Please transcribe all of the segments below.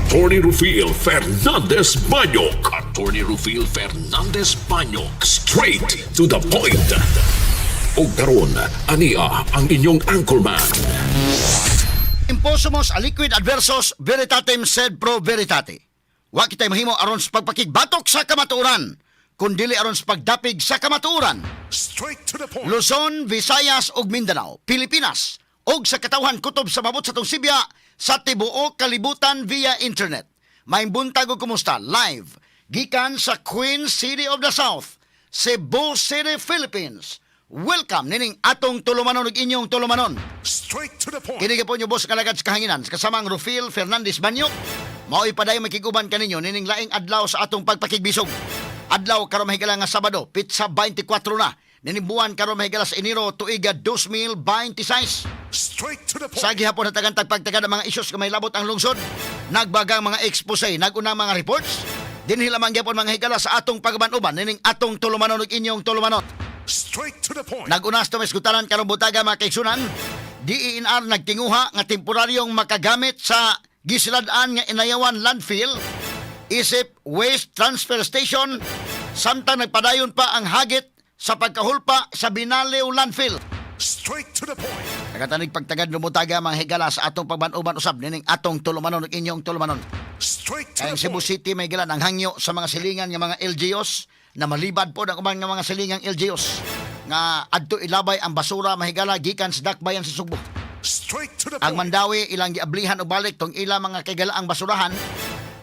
Attorney Rufil Fernandez Banyok. Attorney Rufil Fernandez Banyok. Straight to the point. Og karon, ania ang inyong anchorman. Imposumus aliquid adversus veritatem sed pro veritate. Wa kitay mahimo aron sa pagpakigbatok sa kamatuoran, kun dili aron sa pagdapig sa kamatuoran. Straight to the point. Luzon, Visayas ug Mindanao, Pilipinas ug sa katawhan kutob sa mabot sa atong sibya sa tibuok kalibutan via internet. Maayong buntag ug kumusta live gikan sa Queen City of the South, Cebu City, Philippines. Welcome nining atong tulumanon ug inyong tulumanon. Straight to the point. Kini po nyo boss kalagad sa kahanginan kasamang Rufil Fernandez Banyok. Mao'y padayon makiguban kaninyo nining laing adlaw sa atong pagpakigbisog. Adlaw karon mahigala nga Sabado, petsa 24 na. Nining buwan karon mahigala sa Enero tuiga 2026. Straight to the point. Sa gihapon na tagantag pagtagad ang mga isyos nga may labot ang lungsod. Nagbagang mga expose, nagunang mga reports. Dinhi lamang gihapon, mga higala, sa atong pagban-uban nining atong tulumanon ug inyong tulumanon. Straight to the point. Nag-unas to esgutalan karong butaga, mga kaigsunan. DENR nagtinguha nga temporaryong makagamit sa gisilad-an nga Inayawan Landfill isip waste transfer station samtang nagpadayon pa ang hagit sa pagkahulpa sa Binaliw Landfill. Straight to the point. Nagatanig pagtagad lumutaga, mga higala, sa atong pagban-uban usab nining atong tulumanon ug inyong tulumanon. Straight to Kaya the ang Cebu point. City may gilan ang hangyo sa mga silingan nga mga LGUs na malibad po ng uban nga mga silingang LGUs nga adto ilabay ang basura, mahigala, gikan sa dakbayan sa Sugbo. Straight to the Ang point. Mandawi ilang giablihan og balik tong ila mga kagalaang basurahan.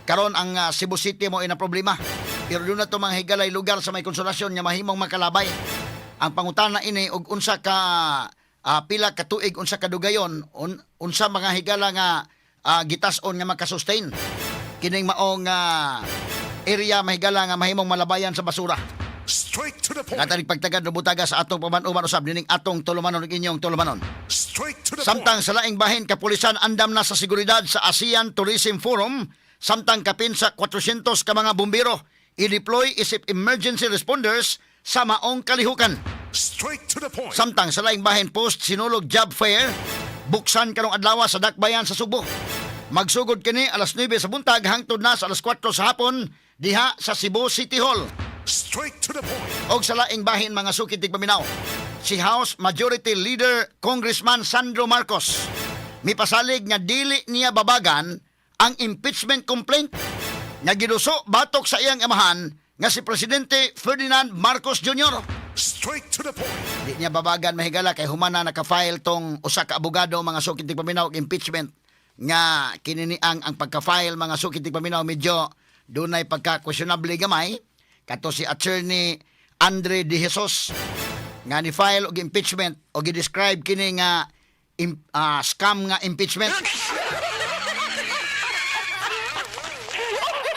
Karon ang Cebu City mo ina problema. Pero doon na to, mga higalay, lugar sa may konsolasyon nga mahimong makalabay. Ang pangutana ini og unsa ka pila ka tuig, unsa ka dugayon, unsa mga higala nga gitas-on nga makasustain kining maong area, mahigala, nga mahimong malabayan sa basura. Straight to the point. Katanig pagtagad butaga sa atong paman-uban usab nining atong tulumanon ug inyong tulumanon. Straight to the Samtang point. sa laing bahin, kapulisan andam na sa seguridad sa ASEAN Tourism Forum samtang kapin sa 400 ka mga bumbero i-deploy isip emergency responders sa maong kalihukan. Straight to the point. Samtang sa laing bahin, post Sinulog Job Fair buksan karong adlaw sa Dakbayan sa Sugbo. Magsugod kini alas 9 sa buntag hangtod na sa alas 4 sa hapon diha sa Cebu City Hall. Straight to the point. Og sa laing bahin, mga sukid tigpaminaw, si House Majority Leader Congressman Sandro Marcos mipasalig nga dili niya babagan ang impeachment complaint nga giduso batok sa iyang amahan nga si Presidente Ferdinand Marcos Jr. Straight to the point. Di niya babagan, mahigala, kay humana naka-file tong usa ka abogado, mga sukid tigpaminaw, og impeachment nga kininiang ang pagka-file, mga sukid tigpaminaw, medyo dunay pagka-questionable gamay, kato si Attorney Andre De Jesus nga ni file og impeachment o gi-describe kini nga scam nga impeachment.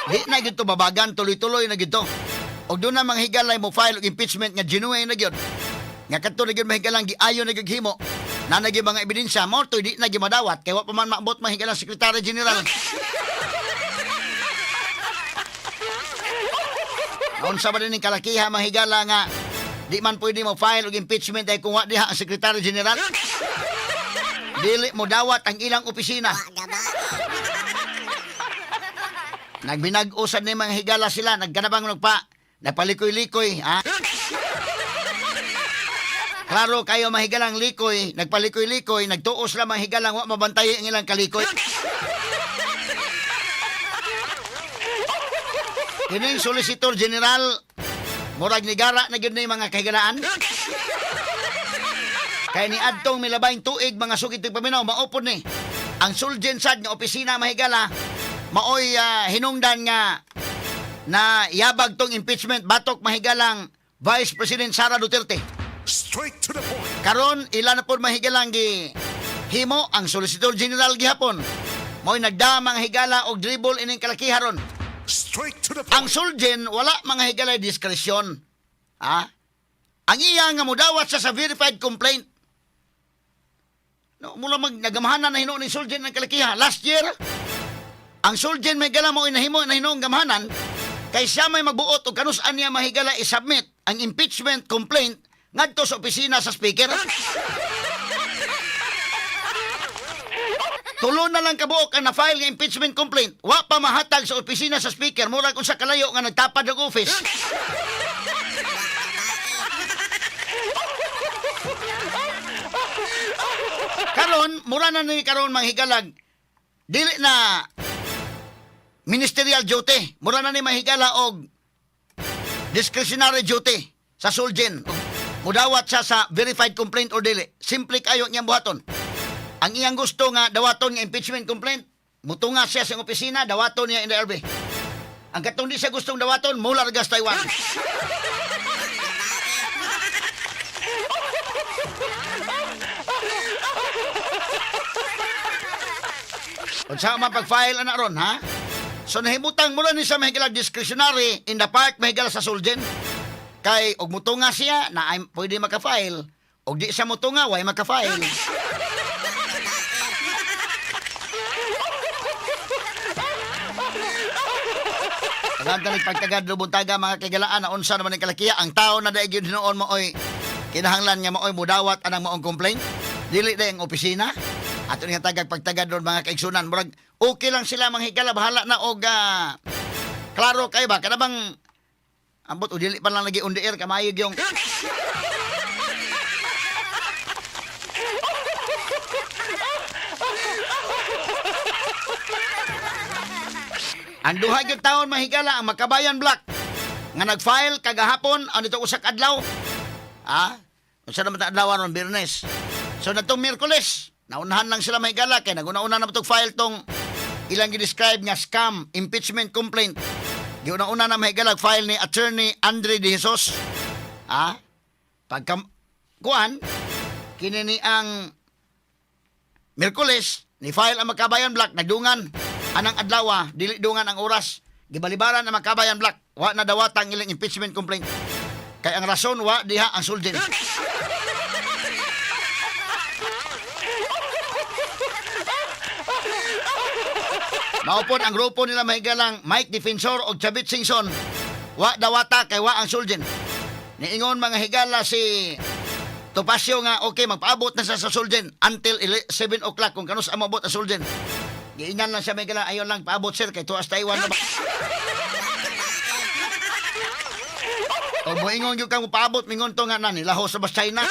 Di na gito babagan, tuloy-tuloy na gito. Og doon na mga higalay mo file og impeachment nga genuine na gyud. Nga kadto na gyud, mahigalang, giayo na gyud himo. Na nagyud mga ebidensya mo to di na gyud madawat kay wa pa man maabot, mahigalang, Secretary General. Naunsa ba din ning kalakiha, mahigala, nga di man pwede mo file og impeachment ay kung wa diha ang Secretary General? Dili mo dawat ang ilang opisina. Nagbinag-usad ni mga higala sila, nagkanabang nagpa, nagpalikoy-likoy, ha? Klaro kayo, mahigalang, likoy, nagpalikoy-likoy, nagtuos lang, mga higalang, wa mabantay ang ilang kalikoy. Kining Solicitor General, murag nigara na gyud ni, mga kahigalaan. Kay ni adtong milabayng tuig, mga sukit paminaw, maupod ni ang Solgen sad nga opisina, mahigala, maoy hinungdan nga na yabag tong impeachment batok, mahigalang, Vice President Sara Duterte. Straight to the point. Karon ila na pod, mahigalang, gi himo ang Solicitor General gihapon. Mo'y nagdamang higala og dribble ining kalakiha ron. Straight to the point. Ang Solgen wala, mga higala, diskresyon. Ha? Ang iya nga mudawat sa verified complaint. No, mula mag nagamahanan na hinuon ni Solgen ng kalakiha last year. Ang Solgen, may gala, mo inahimo na hinuon gamahanan kay siya may magbuot og kanus-an niya, mahigala, i-submit ang impeachment complaint ngadto sa opisina sa speaker. Tulo na lang kabuok ang na-file nga impeachment complaint. Wa pa mahatag sa opisina sa speaker, murag unsa kalayo nga nagtapad og office. Karon, mura na ni karon manghigalag. Dili na ministerial duty. Mura na ni mahigala og discretionary duty sa Solgen. Mudawat siya sa verified complaint or dili. Simple kayo ang iyang buhaton. Ang iyang gusto nga dawaton nga impeachment complaint, mutunga siya sa iyang opisina, dawaton niya in the RB. Ang katong di siya gustong dawaton, mula gas Taiwan. Unsa man pag-file ana ron, ha? So nahimutang mo ni sa mahigala discretionary in the part mahigala sa Solgen. Kay og mutunga siya na ay pwede maka-file, og di siya mutunga way maka-file. Tagan tanig pagtagad lubuntaga mga kaigalaan na unsa naman ang kalakiya ang tao na daig yun hinuon mo oy kinahanglan nga maoy mudawat anang maong complaint dili day ang opisina ato nga tagag pagtagad doon mga kaigsunan, murag okay lang sila manghigala, bahala na og klaro kay ba kana bang ambot o dili pa lang lagi on the air kamayog yung. Ang duha gyud taon mahigala ang Makabayan Block nga nag-file kagahapon ang dito usa ka adlaw. Ah, unsa naman ta adlaw ron, Biyernes. So natong Miyerkules, naunahan lang sila mahigala kay naguna-una na tong file tong ilang gi-describe nga scam impeachment complaint. Giuna-una na mahigala file ni Attorney Andre De Jesus. Ah, pagka kuan kini ni ang Miyerkules, ni file ang Makabayan Block, nagdungan anang adlaw, dili dungan ang oras. Gibalibaran ang Makabayan Block, wa na dawatang ilang impeachment complaint. Kay ang rason wa diha ang Solgen. Maupon ang grupo nila mahigalang Mike Defensor og Chavit Singson. Wa dawata kay wa ang Solgen. Niingon mga higala si Topacio nga okay magpaabot na siya sa Solgen until 7 o'clock kung kanus ang maabot ang Solgen. Giingan lang siya may gala, ayon lang paabot sir kay tuas Taiwan na ba. O moingon gyud kang paabot mingon to nga na nilaho sa bas China.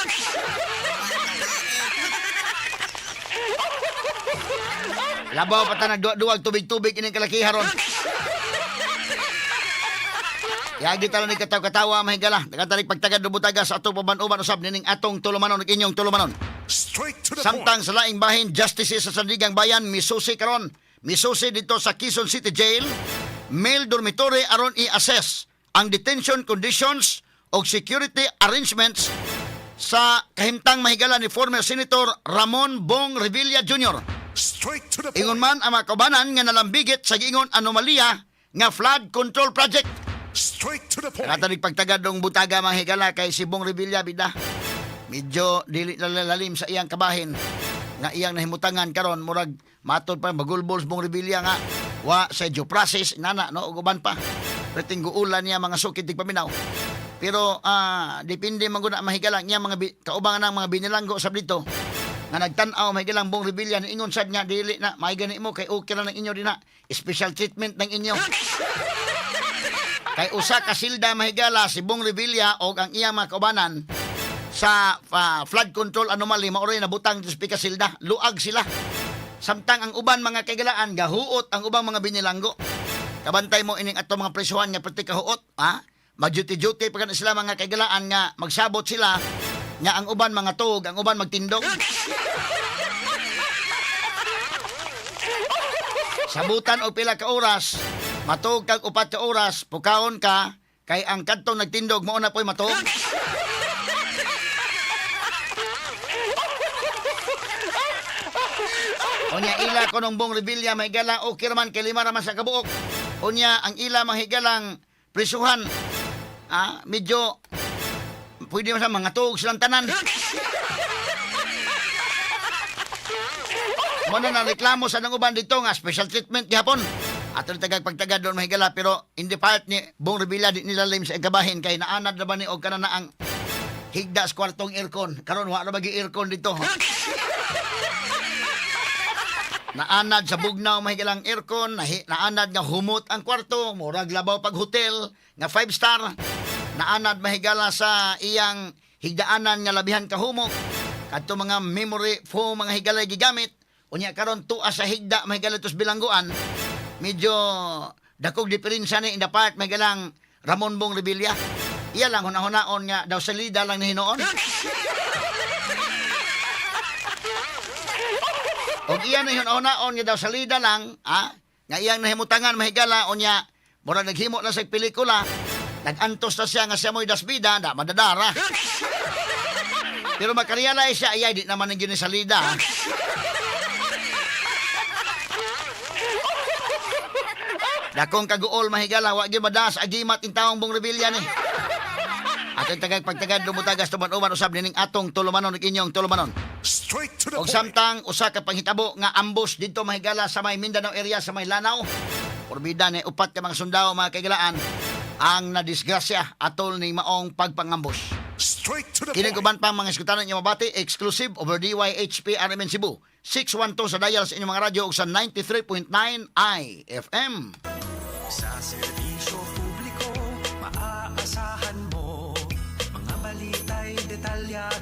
Labaw pa ta nagduwa-duwag tubig-tubig ining kalakiha ron. Yagi talo ni kataw-katawa mahigala. Nagatarik pagtagad lubutaga sa atong paban-uban usab nining atong tulumanon ug inyong tulumanon. Straight to the Samtang point. sa laing bahin, justices sa Sandigang Bayan, misusi karon. Misusi dito sa Quezon City Jail, male dormitory aron i-assess ang detention conditions o security arrangements sa kahimtang mahigala ni former Senator Ramon Bong Revilla Jr. Straight to the point. Ingon man ang mga kaubanan nga nalambigit sa giingon anomalya nga flood control project. Straight to the point. Katanig pagtagad ng butaga mga higala kay si Bong Revilla bida. Medyo dili lalalim sa iyang kabahin nga iyang nahimutangan karon, murag matod pa magulbol si Bong Revilla nga wa sa due process nana no ug uban pa. Perting guulan niya mga sukid tigpaminaw. Pero depende man gud na mahigala niya mga kauban ng mga binilanggo sa dito nga nagtan-aw mahigalang Bong Revilla, niingon sad nga dili na may gani mo kay okay ra ng inyo dinha, special treatment ng inyo. Kay usa ka silda mahigala si Bong Revilla og ang iyang mga kaubanan sa flood control anomaly mao rin nabutang sa pika silda, luag sila. Samtang ang uban mga kaigalaan gahuot ang ubang mga binilanggo. Kabantay mo ining atong mga presuhan nga perti kahuot, ha? Mag-duty-duty pa kana sila mga kaigalaan nga magsabot sila nga ang uban mga tuog, ang uban magtindog. Sabutan og pila ka oras, matuog kag 4 ka oras, pukaon ka kay ang kadtong nagtindog mao na po'y matuog. Unya ila ko nung Bong Revilla mahigala okay raman kay 5 raman sa kabuok. Unya ang ila mahigalang prisuhan medyo pwede man sa mga tuog silang tanan. Mo na reklamo sa nang uban dito nga special treatment gihapon. Ato ni tagag pagtagad doon mahigala pero in the part ni Bong Revilla di nilalim sa ikabahin kay naanad na ba ni og kana na ang higda sa kwartong aircon. Karon wa na ba gi aircon dito. Naanad sa bugnaw, mahigalang aircon, naanad nga humot ang kwarto, murag labaw pag hotel nga five star. Naanad, mahigala, sa iyang higdaanan nga labihan kahumok. Kadto mga memory foam, mga higala, gigamit. Unya karon tuwa sa higda, mahigala, tos bilangguan. Medyo dakog diferensya ni in the part, mahigalang Ramon Bong Revilla. Iya lang hunahunahon nga daw salida lang ni hinuon. Og iya na hunahunahon nga daw salida lang, nga iyang nahimutangan, mahigala, unya mura naghimo na sa pelikula, nag-antos na siya nga siya mo'y dasbida, da madadara. Pero makarealize siya, ay, di naman ang salida. Ah. Dakong kaguol, mahigala, wa gyud madas agimat in taong Bong Revilla ni. Atong tagag pagtagad lumutagas tuman-uman usab nining atong tulumanon ug inyong tulumanon. Straight to the Og point. samtang usa ka panghitabo nga ambush didto, mahigala, sa may Mindanao area sa may Lanao. Porbida ni upat ka mga sundao, mga kaigalaan, ang nadisgrasya atol ni maong pagpangambush. Straight to the Kini point. uban pang mga eskutanan inyo mabati exclusive over DYHP RMN Cebu. 612 sa dial sa inyong mga radyo ug sa 93.9 IFM. Sa serbisyo publiko, maaasahan mo. Mga balita'y detalyado.